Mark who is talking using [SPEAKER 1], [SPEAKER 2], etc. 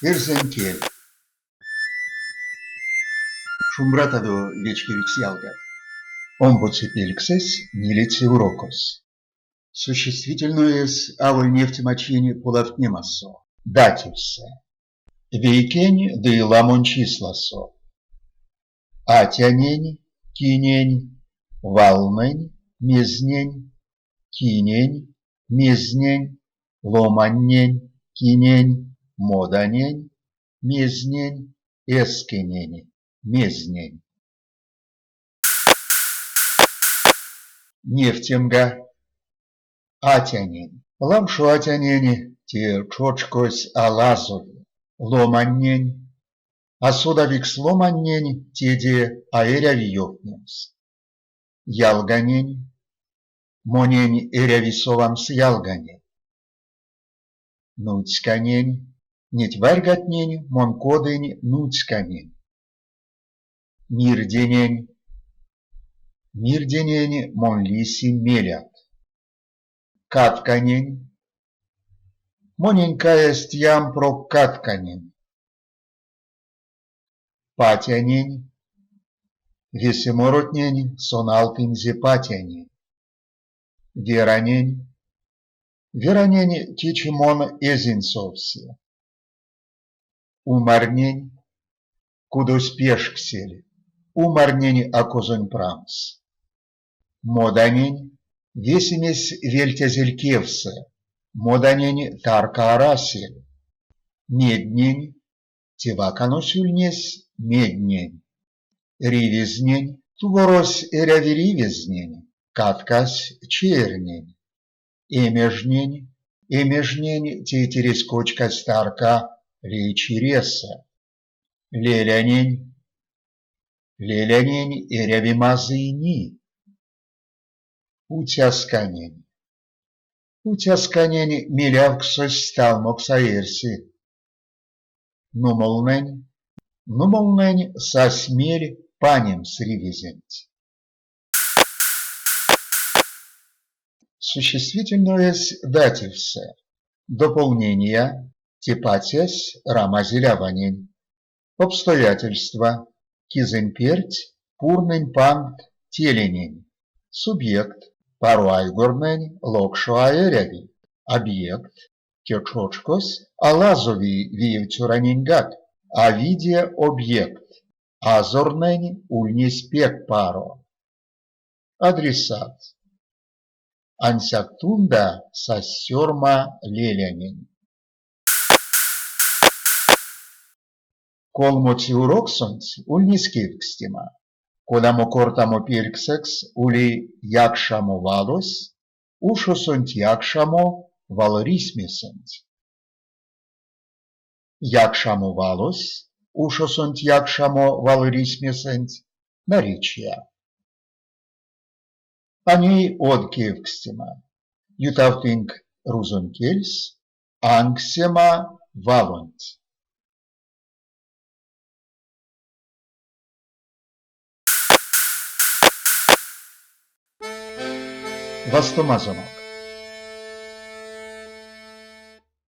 [SPEAKER 1] Эрзянь кель. Шумбратадо, вечкевикс ялгат! Омбоце пельксэсь, нилеце урокось. Существительноесь аволь невтемачинь полавтнемасо, дативсэ. Вейкень ды ламонь числасо. Атянень, кинень, валнэнь, мезнень, кинень, мезнень, ломаннень, кинень, моданень, мезнень, эскенень, мезнень. Невтемга, атянень, ламшо атянень те чочкось а лазови, ломаннень, а содавикс ломаннень теде а эряви ёвтнемс. Ялганень, монень эряви совамс ялганень. Нуцьканень, неть варьгатнень мон кодынь нуцьканень. Мирденень, мирденень мон лисинь мелят. Катканень, монень каясть ям прок катканень. Патянень, весе моротнень сон алтынзе патянень. Веранень, Веранень течи мон эзинь совсе. Умарнень, кудось пешксель, умарнень а козонь прамс. Моданень, весемесь вельтязель кевсэ, моданень тарка арасель. Меднень, те ваканось ульнесь меднень. Ривезнень, туворось эряви ривезнень, каткась чеернень. Эмежнень, эмежнень тейтересь кочкась тарка лей чиресэ. Лелянень, лелянень эряви мазый ни. Уцясканень, уцясканень мелявксось сталмокс а эрси. Нумолнэнь, нумолнэнь сась мель панемс ривезенть. Существительноесь дативсэ. Дополнения, те пацясь рамазель аванень. Обстоятельства, кизэнь перть пурнынь пангт теленень. Субъект, паро айгорнэнь локшо а эряви. Объект, те чочкось а лазови виев цёраненьгак, а виде объект. Азорнэнь ульнесь пек паро. Адресат. Ансяк тунда сась сёрма лелянень. Колмоце уроксонть ульнесь кевкстема, кодамо кортамо пельксэкс ули якшамо валось ушосонть якшамо валрисьмесэнть. Якшамо валось ушосонть якшамо валрисьмесэнть наречия. А ней од кевкстема. Ютавтынк рузонь кельс анксема валонть. Вастомазонок!